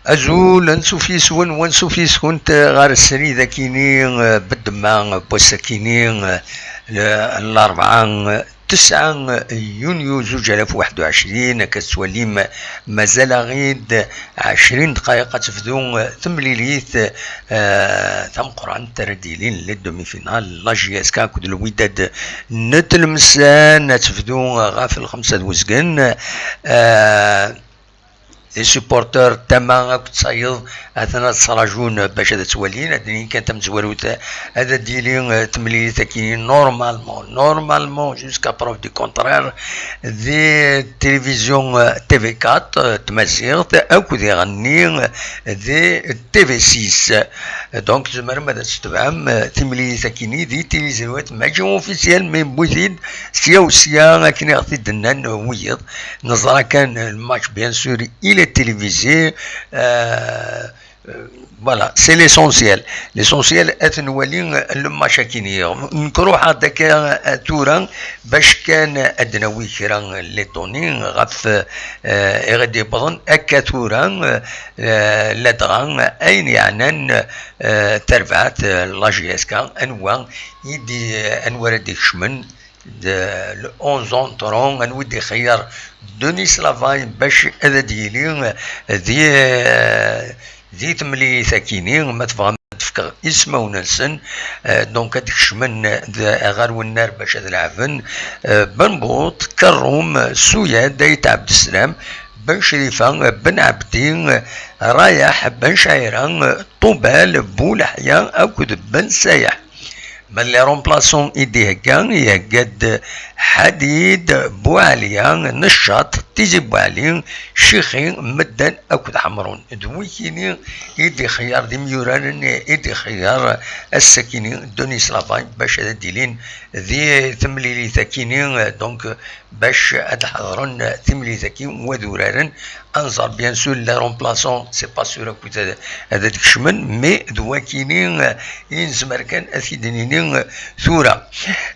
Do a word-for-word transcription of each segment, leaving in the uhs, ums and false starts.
Azul, ansuf yis-wen, wansuf yis-kunt ɣer srid akini, eh, beddemma n wass akini, eh, l-, n larebɛa, eh, tesɛa yunyu zuǧ alaf u waḥed u ɛecrin. Akka tettwalim, mazal-aɣ-id ɛecrin dqayeq ad tebdu, eh, temlilit, eh, tameqqrant ara d-yilin, le demi-finale, la J S K akked Lwidad n Tlemsan, ad tebdu ɣef lxemsa d uzgen. Eh, les supporters, tama akked tayeḍ, atan ad ttrajun bac ad ttwalin. Ad d-nini kan tamezwarut, ad d-yili, eh, temlilit akini normalement, normalement, jusqu'à preuve du contraire, di télévision, eh, T V quatre, eh, tmaziɣt, akked iɣenni, eh, di T V six. Donc, tzemrem ad tetebɛem, eh, timlilit akini di tiliẓriwat, mačči officiel, mais wwin-t-id sya u sya, akken i ɣ-t-id-nnan wiyiḍ. Neẓra kan, eh, le match, bien sûr, il est télévisé. Euh, euh, voilà, c'est l'essentiel. L'essentiel, ad nwali, eh, le match akini. Nekk ruḥeɣ-d akka, eh, tura, bac kan ad d-nawi kra n les données ɣef, eh, i ɣ-d-yewwḍen akka tura, eh, ladɣa ayen yeɛnan, eh, tarbaɛt, eh, la J S K, anwa i d-, anwa ara d-ikecmen, d-, le onze entrant, anwa i d-ixeyyar Denis Lavagne bac ad d-yili, eh, di, eh, di temlilit akini, ma tebɣam ad d-fkeɣ ismawen-nsen, eh, donc ad d-kecmen d-, ɣer wennar bac ad leɛben, eh, Benbut, Kerrum, Suyad, Ayt Ɛebdeslam, Ben Crifa, Ben Ɛebdi, Rayaḥ, Ben Cɛira, Ṭubal, Buleḥya akked Ben Sayeḥ. Ma les remplaçants i d-ihegga, ihegga-d Ḥadid, Buɛliya, Neccaṭ, Tizi Buɛli, Cixi, Medden akked Ḥemrun. D wikini i d-ixeyyar, d imyuraren i d-ixeyyar ass-akini Denis Lavagne bac ad d-ilin di temlilit akini, donc bac ad ḥeḍren timlilit-agi, wad uraren. Ad nẓer, bien sûr, les remplaçants, c'est pas sûr akud ad, ad d-kecmen, mais d wakini, eh, i nezmer kan ad t-id-nini, eh, tura.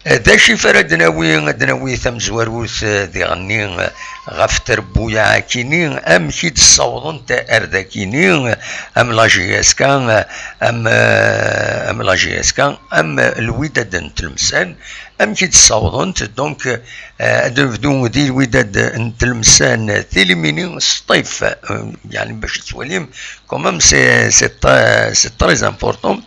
Eh, d acu i ara d-nawi? Ad d-nawi tamezwarut, eh, diɣenni, eh, ɣef trebbuyaɛ akini, amek i d-ssawḍent ar dakini, eh, am la J S K, eh, am, eh, am la J S K, am Lwidad n Tlemsan, amek i d-ssawḍent. Donc, eh, ad nebdu di Lwidad n Tlemsan, tilimini s ṭṭif, eh, yani bac tettwalim, quand même, c'est, c'est très, c'est très important.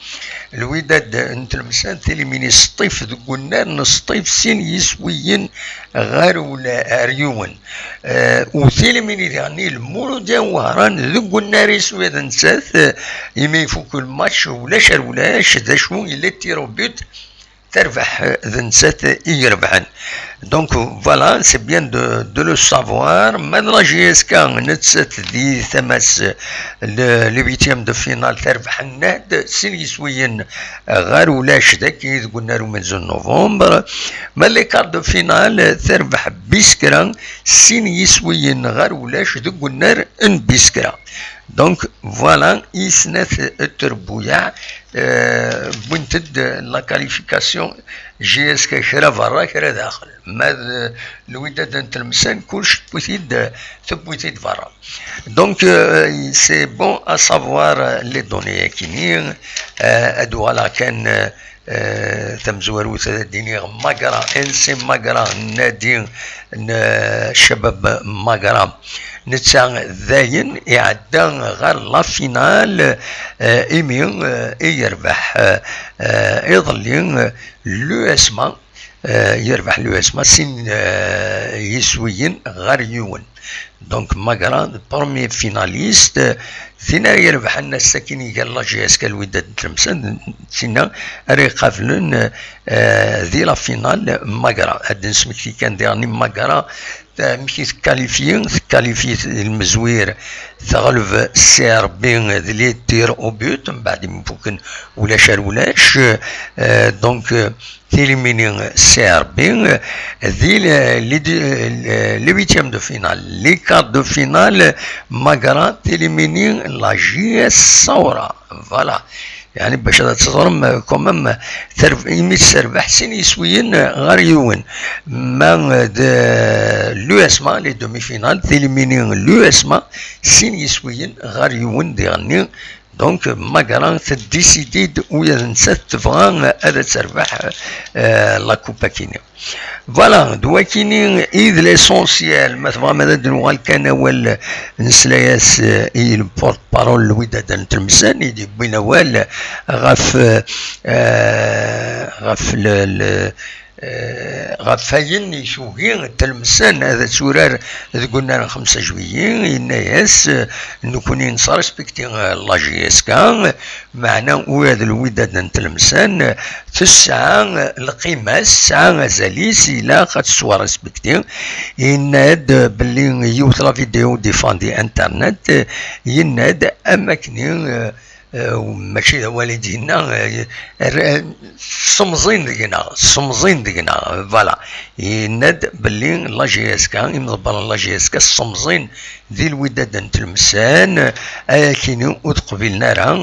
Lwidad n Tlemsan, tilimini s ṭṭif deg unnar n s ṭṭif, sin yiswiyen ɣer ula-, ɣer yiwen. Eh, u tilimini diɣenni, Lmuludya n Wehran deg unnar iswi d nettat, eh, imi ifuk lmatch, ulac ar ulac, d acu, yella tir au but, terbeḥ, eh, d nettat i irebḥen. Donc, voilà, c'est bien de, de le savoir. Ma d la J S K, nettat di tama-s, le, le huitième de finale, terbeḥ nna-d sin yiswiyen ɣer ulac dagi deg unnar umenzu n novembre. Ma les quarts de finale, terbeḥ Biskra sin yiswiyen ɣer ulac deg unnar n Biskra. Donc, voilà, i snat trebbuyaɛ, euh, wwint-d la qualification J S K, kra berra, kra daxel. Ma d Lwidad n Tlemsan, kullec tewwi-t-id, tewwi-t-id berra. Donc, euh, c'est bon à savoir, euh, les données akini, euh, ad uɣaleɣ kan, euh, Eh, tamezwarut ad d-iniɣ Magra, N C Magra, nnadi n, eh, Cabab Magra. Netta dayen iɛedda ɣer la finale, eh, imi, eh, i yerbeḥ, eh, eh, iḍelli, eh, l'U S M A, eh, yerbeḥ l'U S M A sin, eh, yiswiyen ɣer yiwen. Donc, Magra, premier finaliste. Tin ara irebḥen ass-akin gar la J S K d Lwidad n Tlemsan, d tinna ara iqablen, eh, di la finale Magra. Ad d-nesmekti kan diɣen i Magra, eh, amek i tekkalifyi, tekkalifyi lmezwir, teɣleb C R B di les tirs au but, mbeɛd imi fuken ulac ar ulac. Eh, donc, eh, tilimini C R B, di le, le, le, le huitième de finale, les quarts de finale, Magra tilimini la J S Saoura. Voilà. Yeɛni bac ad teẓrem, euh, quand même, terb- imi terbeḥ sin yiswiyen ɣer yiwen. Ma d l'U S M A, les demi-finales, télimini l'U S M A, sin yiswiyen ɣer yiwen diɣenni. Donc, Magra teddisidi-d ula d nettat tebɣa ad terbeḥ, euh, la coupe-akini. Voilà, d wakini i d l'essentiel. Ma tebɣam ad d-nuɣal kan awal, nesla-yas, eh, i le porte-parole n Lwidad n Tlemsan, i d-yewwin awal ɣef, eh, ɣef le, le, eh, ɣef wayen i tugi Tlemsan ad turar deg unnar n xemsa juillet. Yenna-yas, eh, nekkni nesrespekti, eh, la J S K, meɛna ula d Lwidad n Tlemsan tesɛa lqima-s, tesɛa azal-is, ilaq ad tettwarespekti. Yenna-d belli yiwet la vidéo défendue internet, yenna-d am akken, eh, eh, mačči d awal i d-yenna, eh, r- semẓin deg-neɣ, semẓin deg-neɣ, voilà. Yenna-d belli la J S K, imḍebbren n la J S K semẓin di Lwidad n Tlemsan, ayakini ur t-qbilen ara,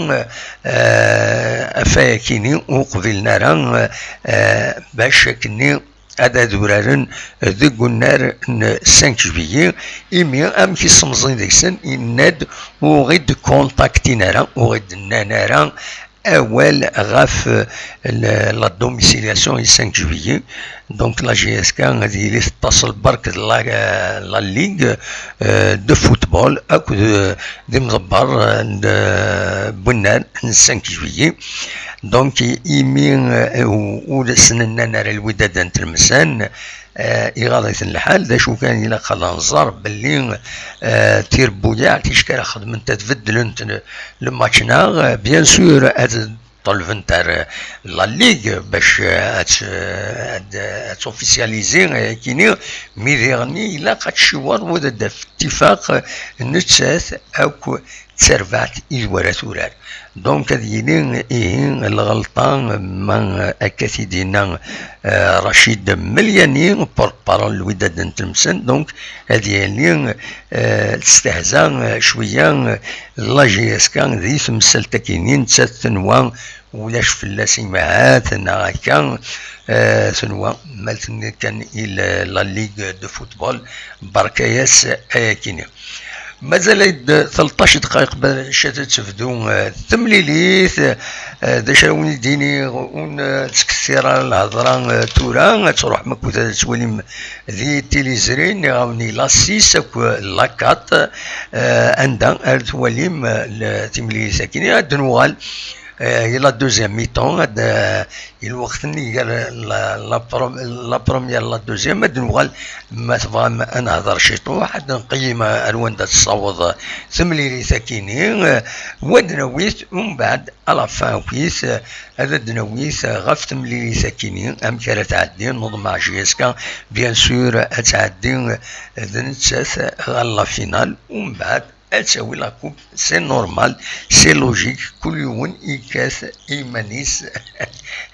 eh, ɣef wayakini ur qbilen ara, eh, bac akkenni ad, ad uraren deg unnar n cinq juillet, imi amek i semẓin deg-sen, yenna-d ur ɣ-id-kontaktin ara, ur ɣ-id-nnan ara awal ɣef, eh, la, la domiciliation i cinq juillet. Donc la J S K ad yili tettaṣel berk d la, la Ligue, euh, de football akked, euh, d imḍebber, euh, n, euh, n unnar n cinq juillet. Donc imi, euh, ur as-nennan ara Lwidad n Tlemsan, euh, iɣaḍ-iten lḥal. D acu kan, ilaq ad nẓer belli, euh, tirebbuyaɛ ticki ara xedment ad beddlent le, le match-nneɣ, euh, bien sûr ad ṭelbent ar la Ligue bac, eh, ad, eh, ad, ad tofisializi, eh, ayakini, mi diɣenni ilaq ad tciweṛ u ad d-taf ttifaq, eh, nettat akk d terbaɛt i d wara turar. Donc ad yili ihi lɣelṭa ma, eh, akka t-id-yenna, eh, Racid Melyani, porte-parole n Lwidad n Tlemsan, donc ad yili, eh, testehza, eh, cwiya, eh, la J S K di temsalt-akini, nettat tenwa ulac fell-as imahat neɣ akka, eh, tenwa mal tenniḍ kan i la, la Ligue de football, berka-yas ayakini. Mazal-d tleṭṭac dqayeq bac ad tebdu, eh, temlilit, eh, d acu ara wen-d-iniɣ, ur nettkessir ara lhedra, eh, tura, ad truḥem akked ad twalim di tilizri, nniɣ-awen i la six akked la quatre, eh, anda ara twalim, eh, le, timlilit-akini, ad d-nuɣal eh, i la deuxième mi-temps, ad, eh, i lweqt-nni gar la, la, pro- la première, la deuxième, ad nuɣal, ma tebɣam, ad nehder ciṭuḥ, ad nqeyyem ar wanda tessaweḍ temlilit-akini, eh, u ad d-nawi-t, umbeɛd, à la fin akk-it, eh, ad d-nawi-t ɣef temlilit-akini, amek ara tɛeddi, nuḍmeɛ J S K, bien sûr, ad tɛeddi, eh, d nettat ɣer la finale, umbeɛd, ad tawi la coupe, c'est normal, c'est logique, kul yiwen yekkat iman-is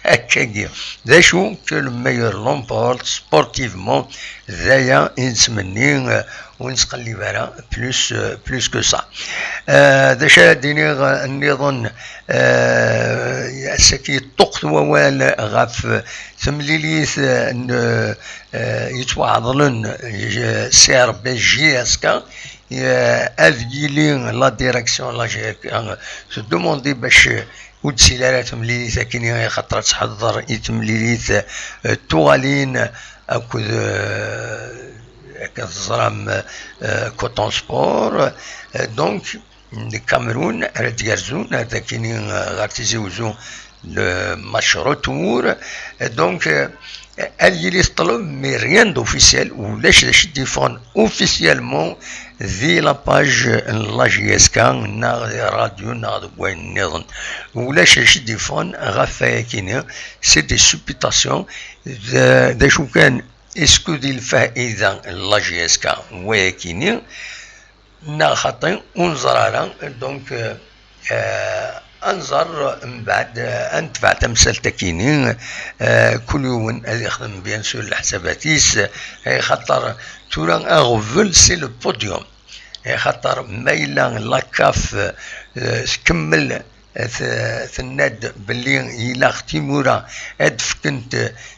akkagi. D acu, que le meilleur l'emporte sportivement, d aya i nettmenni, euh, ur nettqellib ara plus, euh, plus que ça. Euh, d acu ara d-iniɣ, euh, nniḍen, euh, ass-agi yeṭṭuqet wawal ɣef, euh, temlilit, euh, n, euh, yettwaɛeḍlen, euh, C R B J S K, Eh, ad yili la direction, la G R K, eh, tdemandi bac, eh, ur d-tili ara temlilit akkenni, axaṭer ad tḥedder i temlilit, eh, tuɣalin akked, eh, akken teẓram, eh, Coton Sport. Eh, donc, deg Cameroun ara d-yerzun, ar d akkenni, eh, ɣer Tizi Uzzu, le match retour. Donc, euh, ad yili ṭṭleb, mais rien d'officiel, ulac d acu d-yeffɣen officiellement di la page n la J S K, neɣ di radio, neɣ deg wayen nniḍen. Ulac d acu d-yeffɣen ɣef wayakini, c'est des supputations, d, d acu kan, est-ce que di lfayda n la J S K wayakini, neɣ xaṭi, ur neẓri ara. Donc, euh, euh, ad nẓer mbeɛd, euh, ad netbeɛ tamsalt-akini, euh, kul yiwen ad ixdem bien sûr leḥsabat-is, euh, xaṭer tura aɣbel c'est le podium. Euh, xaṭer ma yella la CAF, euh, tkemmel t-, tenna-d belli ilaq timura ad d-fkent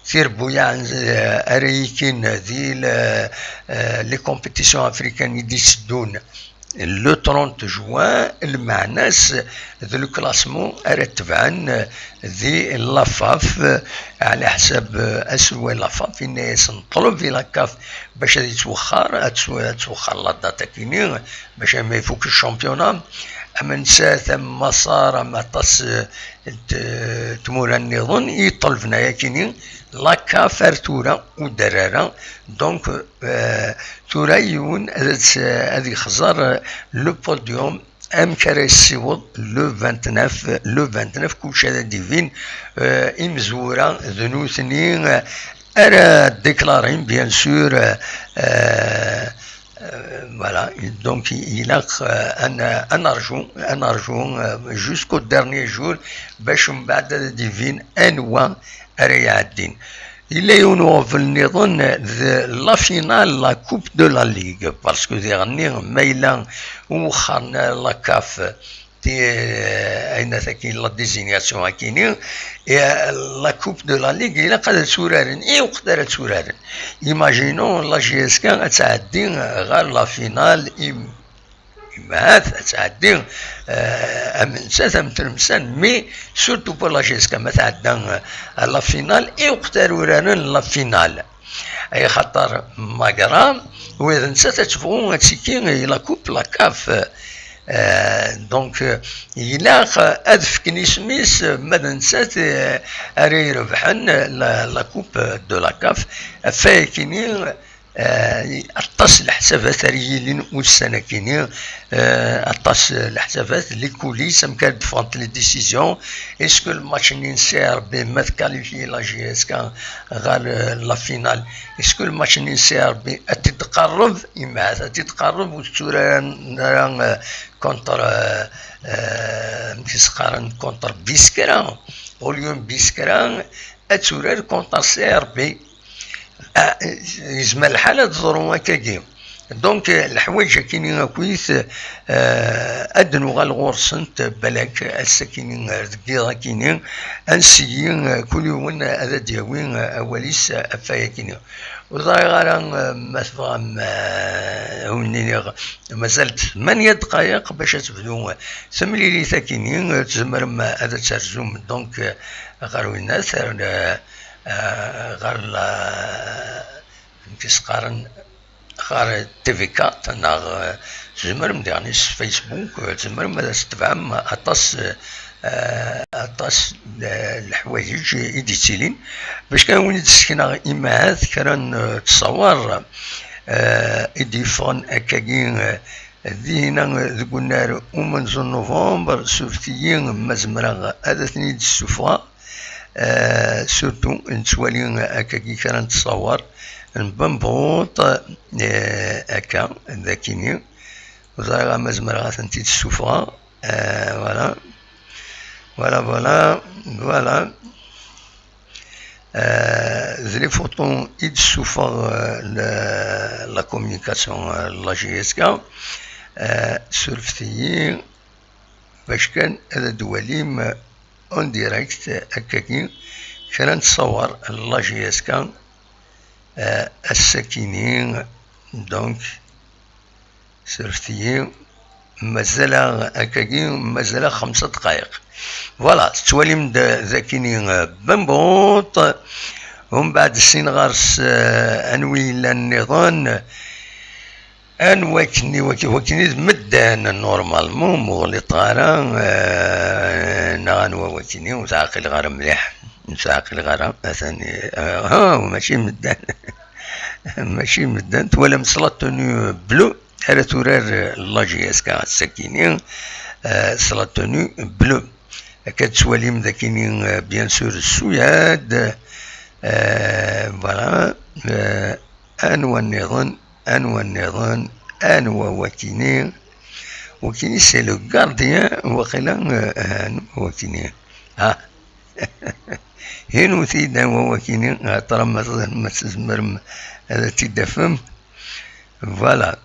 tirbuyaɛ, eh, ara yikin di le-, eh, les compétitions africaines i d-iteddun le trente juin, lmeɛna-s d le classement ara tebɛen di la FAF, ɛla ḥsab aselway la FAF, yenna-yasen ṭleb i la CAF bac ad yettwexxar, ad ttw-, ad twexxar la date-akini, bac ma ifuk le championnat. Am nettat, am Maṣer, am aṭas, eh, n t-, tmura nniḍen i yeṭṭelben ayakini, la CAF ar tura ur d-terri ara. Donc, eh, tura yiwen ad, ad yexẓer, eh, le podium, amek ara yessiweḍ le vingt-neuf, le vingt-neuf, kullec ad d-ibin, eh, imezwura d nutni, eh, ara déclarin, bien sûr, eh, eh, eh, voilà, donc ilaq, eh, ad n-, ad nerju, ad nerju, eh, jusqu'au dernier jour, bac mbeɛd ad d-ibin anwa ara iɛeddin. Yella yiwen uɣbel nniḍen d la finale, la Coupe de la Ligue, parce que diɣenni ma yella ur wexxaren ara la CAF ti-, ayen ataki, la désignation akini, et, euh, la Coupe de la Ligue, ilaq ad tturaren, i weqt ara tturaren. Imaginons la J S K ad tɛeddi ɣer la finale, im-, imahat ad tɛeddi, euh, am nettat, am Tlemsan, mais surtout pour la J S K, ma tɛedda, euh, la finale, i weqt ara uraren la finale. Ay xaṭer magra, ula d nettat ad tebɣu ad tiki i la Coupe la CAF. Euh, donc, euh, ilaq ad fken isem-is, euh, ma d nettat, euh, ara irebḥen la, la Coupe de la CAF. Ɣef wayakini, euh, aṭas n leḥsabat ara yilin ussan-akini, euh, aṭas n leḥsabat, les coulisses, amek ara d-ffɣent les décisions. Est-ce que le match-nni n C R B ma tqualifie la J S K ɣer, euh, la finale, est-ce que le match-nni n C R B ad t-id-tqerreb? Imahat ad t-id-tqerreb, ur tetturar ara, euh, contre, euh, euh, amek i s-qqaren, contre Biskra. Au lieu n Biskra, ad turar contre C R B. Ah, yezmer lḥal ad teḍru akkagi. Donc, eh, leḥwayeǧ akini akkit, eh, ad nuɣal ɣur-sent, balak ass-akini, eh, deg yiḍ akini, ad nseggi, eh, kul yiwen ad d-yawi, eh, awal-is, eh, ɣef wayakini. Ur ẓriɣ ara, eh, ma tebɣam, eh, ad wen-iniɣ, mazal-d tmanya ddqayeq bac ad tebdu, eh, temlilit akini, eh, tzemrem, eh, ad terzum, donc, eh, ɣer winat, ar, eh, eh, ɣer la, amek i s-qqaren, ɣer T V quatre neɣ, eh, tzemrem diɣen s Facebook, eh, tzemrem ad as-tebɛem aṭas, eh, aṭas n leḥwayeǧ i d-yettilin. Bac kan win i d-ssekneɣ imahat kra n, eh, ttṣawar, eh, i d-yeffɣen akkagi, eh, dinna deg unnar umenzu n November, suref-iyi ma zemreɣ ad ten-id-ssufɣeɣ. Eh, surtout nettwali akkagi kra n ttṣawar n Bembuṭ, eh, akka, d akini. Ur ẓriɣ ma zemreɣ ad tent-id-ssufɣeɣ. Eh, voilà. Voilà, voilà, voilà. Eh, d les photos i d-ssufeɣ, eh, la, la communication, eh, la J S K. Eh, surfet-iyi bac kan ad d-twalim, eh, en direct, eh, akkagi, kra n ttṣawar n la J S K, eh, ass-akini, donc, surfet-iyi, mazal-aɣ akkagi, mazal-aɣ xemsa ddqayeq. Voilà, tettwalim-d d akini, eh, Bembuṭ, umbeɛd sin ɣer-s, eh, anwi yellan nniḍen, anwa akken i waki-, wakken i d medden, normalement, ur ɣliṭeɣ ara, eh, neɣ anwa wakken i, ur ttɛeqqileɣ ara mliḥ, ur ttɛeqqileɣ ara, atan, eh, ah, mačči medden, mačči medden, twalam s la tenue bleue, ara turar, eh, la J S K ass-akini, eh, s la tenue bleue. Akka tettwalim d akini, eh, bien sûr, Suyad, eh, voilà, eh, anwa nniḍen, anwa nniḍen, anwa wakini, wakini c'est le gardien, waqila, eh, anwa wakini. Ah, inut-iyi-d anwa wakini, xaṭer ma, ma tzemrem ad t-id-tafem. Voilà.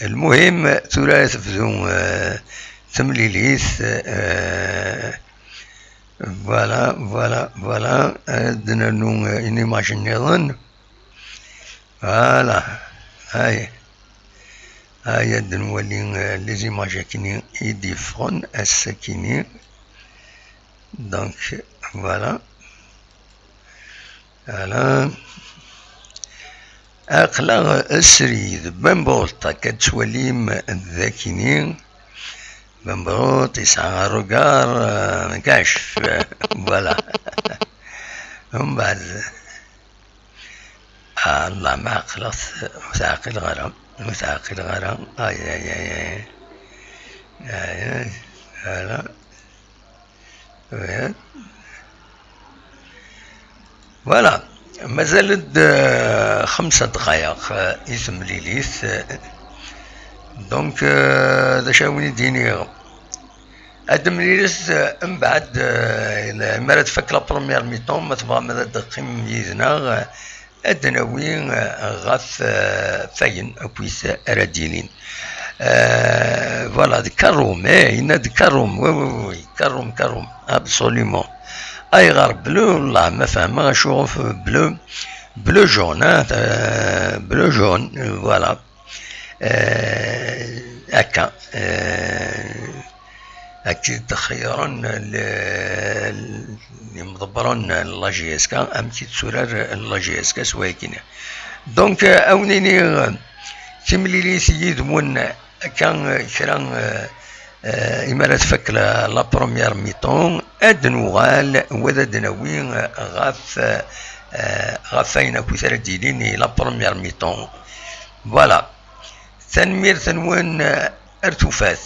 Lmuhim, tura ad tebdu, eh, Temlilit, euh, voilà, voilà, voilà. Ad d-nernu, euh, une image nniḍen. Voilà. Ay. Ay, ad nwali, euh, les images akini i d-yeffɣen ass-akini. Donc, voilà. Voilà. Aql-aɣ srid, Bembolt, akka tettwalim d akini. Bembolt yesɛa arugar, euh, kacef. Voilà. Mbeɛd, ah, Allah, ma ɛqleɣ-t, ur t-ɛqileɣ ara, ur t-ɛqileɣ ara. Ay, ay, ay, ay. Ay, ay, voilà. Voilà. Mazal-d, euh, xemsa dqayeq, euh, i temlilit. Donc, euh, d acu ara wen-d-iniɣ? Ad d-temlilit, euh, mbeɛd, euh, mi ara tfak la première mi-temps, ma tebɣam ad d-teqqimem yid-neɣ, euh, ad d-nawi, eh, ɣef, eh, wayen akk ara d-yilin. Eh, voilà, d karum, eh, yenna-d karum, oui, oui, oui, karum, karum, absolument. Ayɣer bleu? Wallah, ma fehmeɣ acu ɣef bleu, bleu jaune, hein, eh, bleu jaune, voilà. Eh, akka, eh, akka i d-xeyyren l-, l-, imḍebbren n la J S K, amek i tetturar la J S K s wayagi-nni. Donc, eh, ad wen-iniɣ, eh, timlilit yid-wen akka, eh, kra, eh, eh, imi ara tfak la, la première mi-temps, ad d-nuɣal, wa ad d-nawi, eh, ɣef, eh, ɣef wayen akk ara d-yilin i la première mi-temps. Voilà. Tanemmirt-nwen, eh, ar tufat.